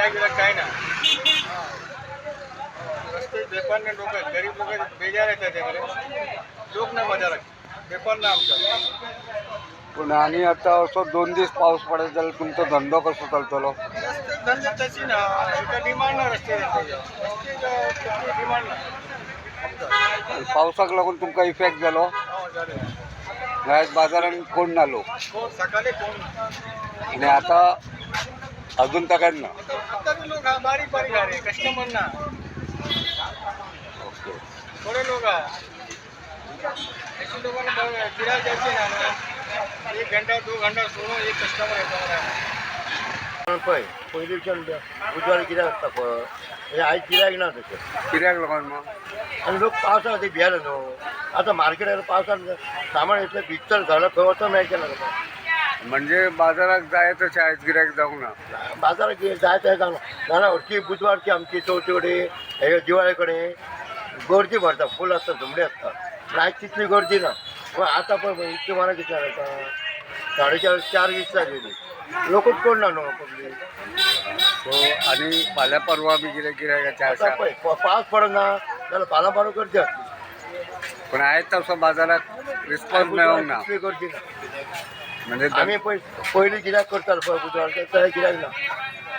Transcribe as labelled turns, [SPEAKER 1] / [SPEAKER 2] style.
[SPEAKER 1] गिरायक बिराक काय ना. रस्ते वेपार ना, लोक गरीब लोक बेजार येतात ते मरे. लोक ना बाजारात, वेपार ना आमचा.
[SPEAKER 2] पूण आनी आतां असो 2 दीस पावस पडत जाल्यार तुमचो धंदो कसो चलतलो?
[SPEAKER 1] रस्ते धंदे तशी ना, एका डिमांड ना. रस्ते धंदे, रस्ते डिमांड ना आमचा.
[SPEAKER 2] आनी पावसाक लागून तुमकां इफेक्ट जालो?
[SPEAKER 1] हो, जालें.
[SPEAKER 2] आयज बाजारान कोण ना लोक?
[SPEAKER 1] कोण सकाळी कोण ना.
[SPEAKER 2] आनी आतां अजून तकाच ना?
[SPEAKER 1] आता आता बी लोक हा बारीक बारीक हा रे, कस्टमर ना.
[SPEAKER 2] ओके.
[SPEAKER 1] थोडे लोक हा. अशी लोकांना गिरायक जायचे ना ना. एक घंटा 2 घंटा सोडून एक कस्टमर येतो मला.
[SPEAKER 3] पळय, पयलींच्यान बुधवार कित्याक आसता पळय, म्हणजे आयज गिरायक ना तशें.
[SPEAKER 2] कित्याक लागून मग?
[SPEAKER 3] आनी लोक पावसा खातीर भियेले न्हू. आतां मार्केटार पावसान सामान इतलें भिजतलें, झाडां खंय वचोंक मेळचें ना तुका.
[SPEAKER 2] म्हणजे बाजाराक जाय तशें आयज गिरायक जावंक ना?
[SPEAKER 3] बाजाराक कितें जाय तें जावना. जाणा, हरशी बुधवारची आमची चवथी कडेन, हे दिवाळे कडेन गर्दी भरता, फूल आसता, झुमडी आसता. पूण आयज तितली गर्दी ना. पूण आतां पळय, इतकी वरां कितली जाता? 4:30, 4:20 जाली. लोकूच कोण ना न्हू, पब्लीक.
[SPEAKER 2] सो आनी फाल्यां परवा बी कितें गिरायकाचें
[SPEAKER 3] आतां
[SPEAKER 2] आसा?
[SPEAKER 3] पळय, पावस पडना जाल्यार फाल्यां परवां गर्दी आसतली.
[SPEAKER 2] पूण आयज तसो बाजाराक रिस्पॉन्स मेळोंक ना.
[SPEAKER 3] तितली गर्दी ना.
[SPEAKER 2] म्हणजे
[SPEAKER 3] आमी पळय, पयलीं गिरायक करताले पळय बुधवार, तशें गिरायक ना.